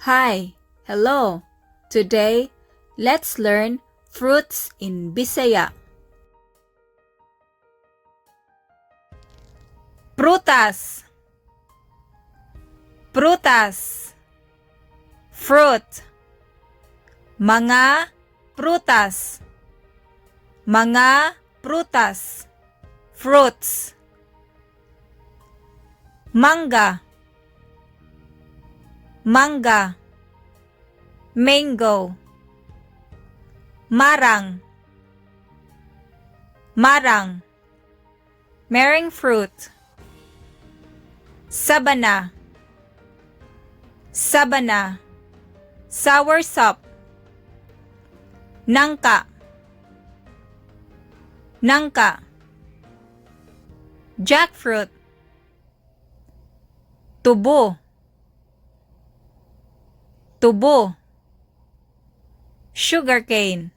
Hi, hello. Today, let's learn fruits in Bisaya. Prutas. Prutas. Fruit. Mga prutas. Mga prutas. Fruits. Mangga. Mangga. Mango. Marang. Marang. Marang fruit. Sabana. Sabana. Sour sop. Nangka. Nangka. Jackfruit. Tubo. Tubo. Sugarcane.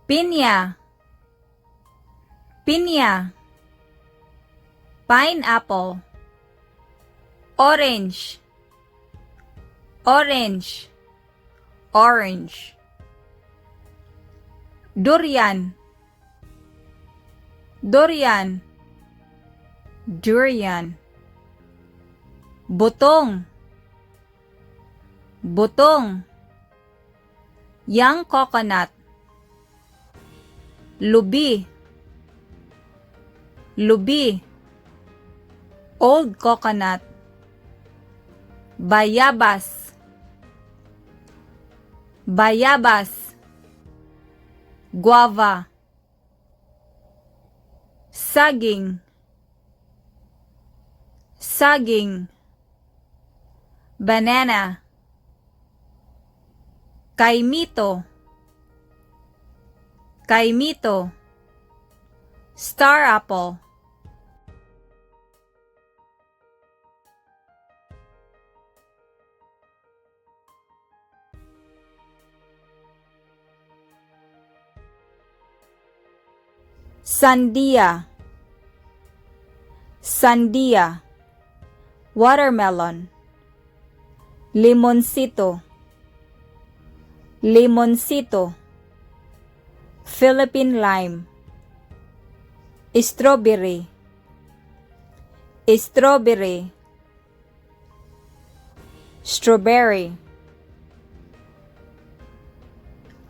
Pinya. Pinya. Pineapple. Orange. Orange. Orange. Durian. Durian. Durian. Butong. Butong. Young coconut. Lubi. Lubi. Old coconut. Bayabas. Bayabas. Guava. Saging. Saging. Banana. Kaimito. Kaimito. Star apple. Sandia. Sandia. Watermelon. Limoncito. Limoncito. Philippine lime. Strawberry. Strawberry. Strawberry.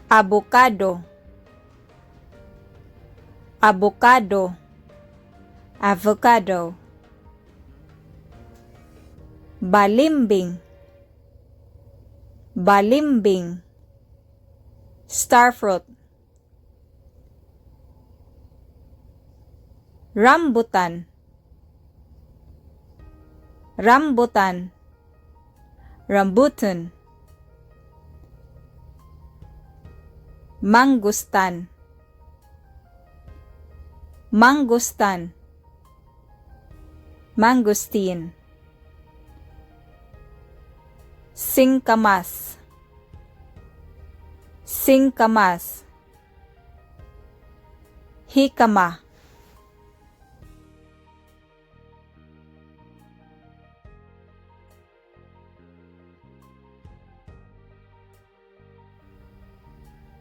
Avocado. Avocado. Avocado. Balimbing. Balimbing. Starfruit. Rambutan. Rambutan. Rambutan. Mangosteen. Mangosteen. Mangosteen. Singkamas. Singkamas. Hikama.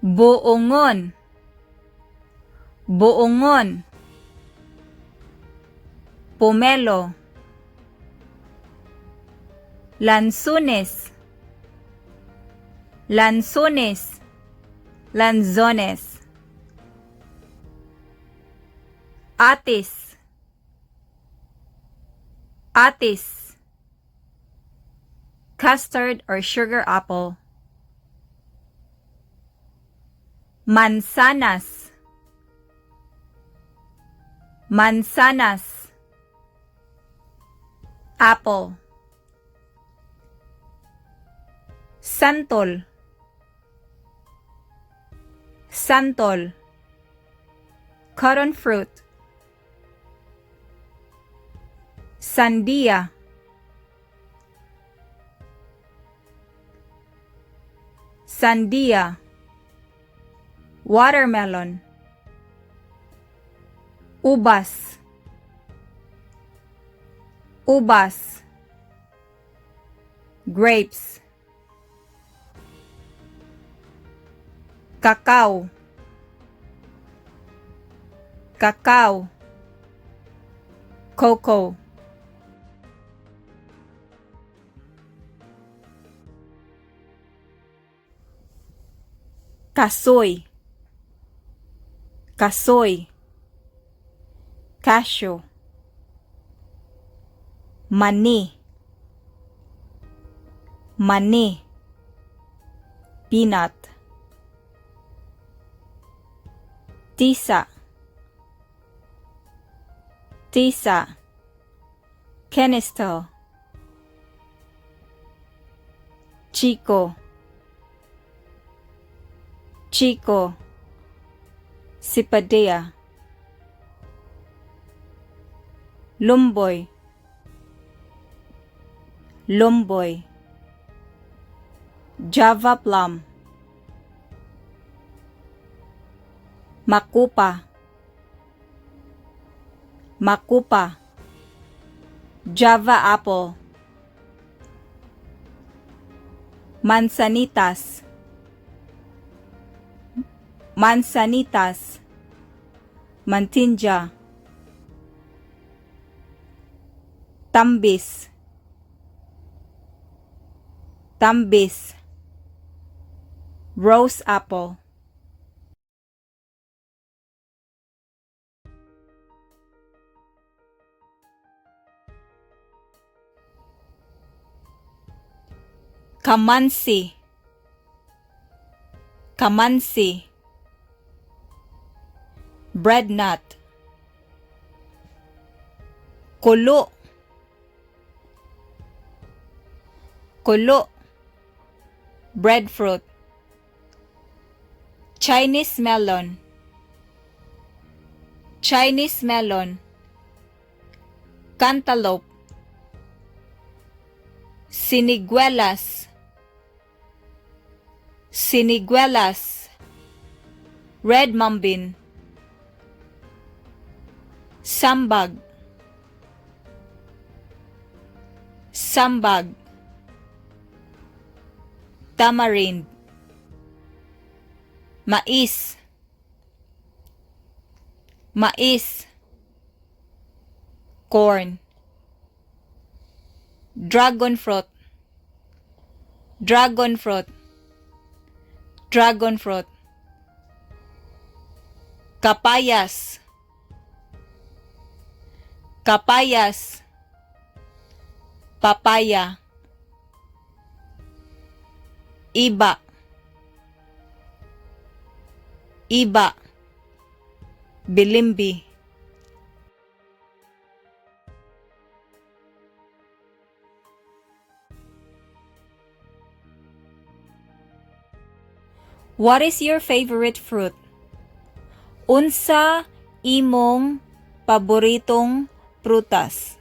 Buongon. Buongon. Pomelo. Lansones. Lansones. Lanzones. Atis. Atis. Custard or sugar apple. Mansanas. Mansanas. Apple. Santol. Santol. Cotton fruit. Sandia. Sandia, watermelon. Ubas, ubas, grapes. Cacao, cacao, cocoa. Kasoy, kasoy, cashew. Mani, mani, peanut. Tisa, tisa, canistel. Chico, chico, sipadea. Lumboy, lumboy, Java plum. Makupa, makupa, Java apple. Mansanitas, mansanitas, mantinja. Tambis, tambis, rose apple. Kamansi, kamansi, breadnut. Kulo, kulo, breadfruit. Chinese melon, Chinese melon, cantaloupe. Siniguelas, siniguelas, red mung bean. Sambag, sambag, tamarind. Mais, mais, corn. Dragon fruit, dragon fruit, dragon fruit. Kapayas, kapayas, papaya. Iba, iba, bilimbi. What is your favorite fruit? Unsa imong paboritong prutas?